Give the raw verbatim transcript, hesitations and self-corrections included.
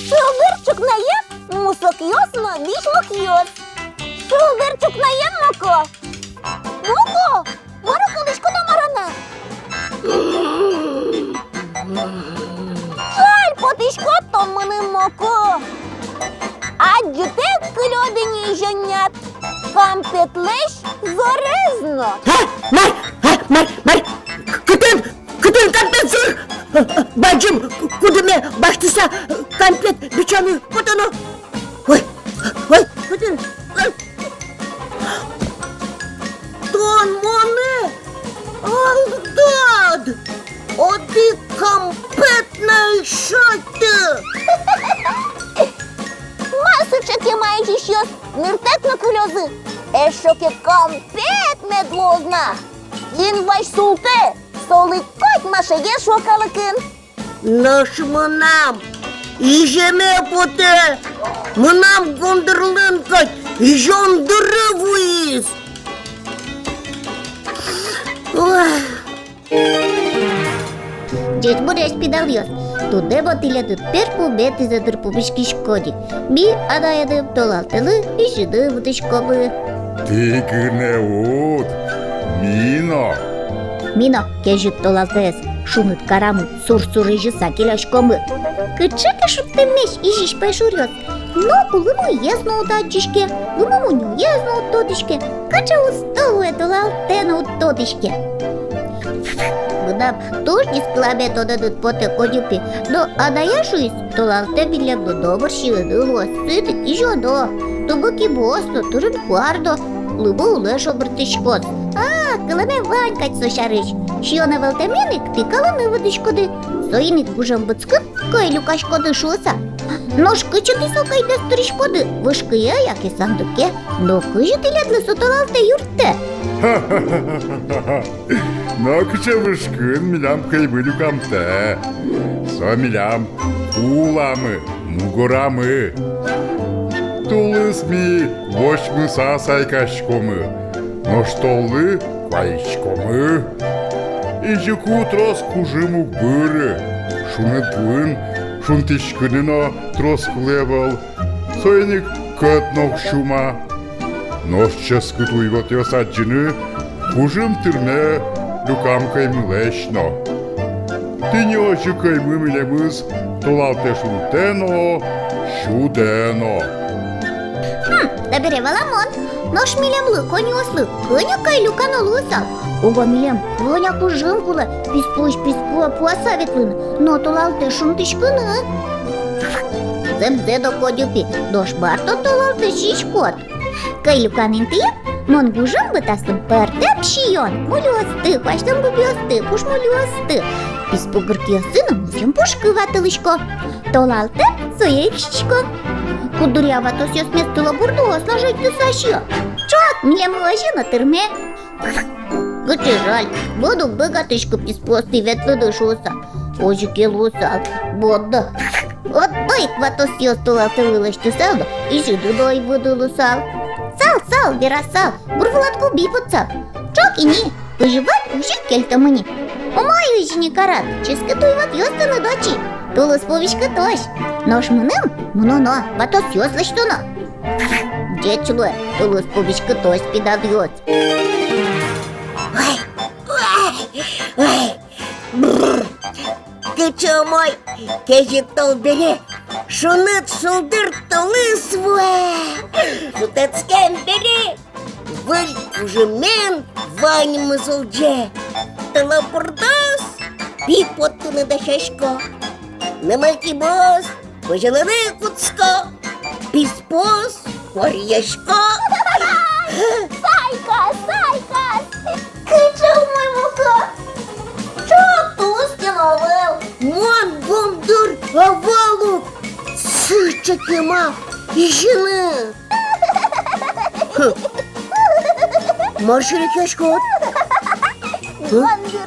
Шулдыр ӵукнаен мусокъёс но визьмукъёс. Шулдыр ӵукнаен моко. Моко, мар кылӥськод-а, мар-а на? Жаль потӥськод тон мыным, моко. Адӟытэк кылёд ини изёнъяд кампетлэсь зорез но. А, мар, а, мар, мар? К-, кытын, кытын кампет зор? Бадӟым кудыме басьтыса кампет бичаны потоно. Ой, ой, кытын? Тон монэ алдад! Одӥг кампет но ӧй шедьты! Ма сыӵе кема изисьёс ныртэк но кылёзы. Эшшо ке кампет мед луоз на. Инвазь султэ, солы коть машеге шуо калыкын. Нош мынам иземе потэ, мынам гондырлэн кадь изён дыры вуиз. Ой. Ӟечбуресь, пиналъёс! Туннэ мон тӥледын перпуметӥзэ дыр пумиськисько ни. Ми анаеным толалтэлы изьыны выдӥськомы. Тӥ гинэ уд, ми но. Ми но кезьыт толалтэез шуныт карамы, сур-сур изьыса келяськомы. Кыӵе ке шудтэмесь изись пӧйшуръёс. Но кулымыез но уд адӟиське, лымымунёез но уд тодӥське, кыӵе усто луэ толалтэ но уд тодӥське. Мынам туж нискыламе тонэныд потэ, Коньыпи, но анае шуиз, толалтэ милемлы номыр сиыны луоз, соин ик изёно. Тубы кибыос но, тырын-куар но, лымы улэ шобыртӥськоз. А, кылэме вань кадь со сярысь. Сиён ӧвӧлтэмен ик тӥкалыны выдӥськоды. Соин ик гужем быдскын кӧй люкаськоды шуыса. Нош кытчы тӥ со кӧйдэс тырӥськоды? Вышкые яке сандыке? Но кызьы тӥледлы со толалтэ юрттэ? Но кыӵе вышкын милям кӧймы люкамтэ. Со милям куламы, мугорамы. Тулыс ми возьмыса сайкаськомы, нош толлы куаиськомы. Изьыку трос кужым уг быры, шуныт вуын шунтӥськыны но трос кулэ ӧвӧл, соин ик кӧт но уг сюма. Нош ческыт уйвӧтъёс адӟыны кужым тырме люкам кӧймылэсь но. Тӥни озьы кӧймы милемыз толалтэ шунтэ но, сюдэ но. Хм, табере валамон. Нош милемлы, коньыослы, кӧня кӧй люкано луысал? Уго милем кӧня кужым кулэ, писпуысь писпуэ пуаса ветлыны но толалтэ шунтӥськыны. Зэмзэ но, Коньыпи, нош мар тон толалтэ сиськод? Кӧй люкан интые мон гужем быт аслым пӧртэм сиён, мульыосты, куасьтэм бубыосты, пушмульыосты. Писпу гыркиосты но музъем пушкы ватылӥсько. Толалтэ сое ик сисько. Куддыръя ватосъёсмес тылобурдоос но шедьтыса сиё. Ӵок милемлы озьы но тырме. Кыӵе жаль, мон уг быгатӥськы писпуосты ветлыны шуыса. Озьы ке луысал, мон но одно ик ватосъёс толалтэлы лэсьтысал но, изьыны но ӧй выдылысал. Сал, сал, верасал, бурвылад куби потсал. Ӵок ини, кызьы вань, озьы ик кельтом ини. Умой озьы ини карад, ческыт уйвӧтъёс тыныд отчы. Тулыс пумиськытозь. Нош мыным мыноно, ватосъёс лэсьтоно. Ӟеч луэ, тулыс пумиськытозь, пиналъёс. Ой, ой, ой. Бррр. Кыӵе умой, кезьыт тол бере шуныт шулдыр тулыс вуэ. Шутэтскем бере выль кужымен ваньмыз улӟе. Тылобурдоос пи поттыны дасясько. Нымы-кибыос пызьылыны кутско, писпуос куаръясько. Сайка, сайка! Кыӵе умой мукет! Ӵок тулыс ке но ӧвӧл. Мон гондыр ӧвӧл ук, сыӵе кема изьыны. Хм. Мар серекъяськод? Гондыр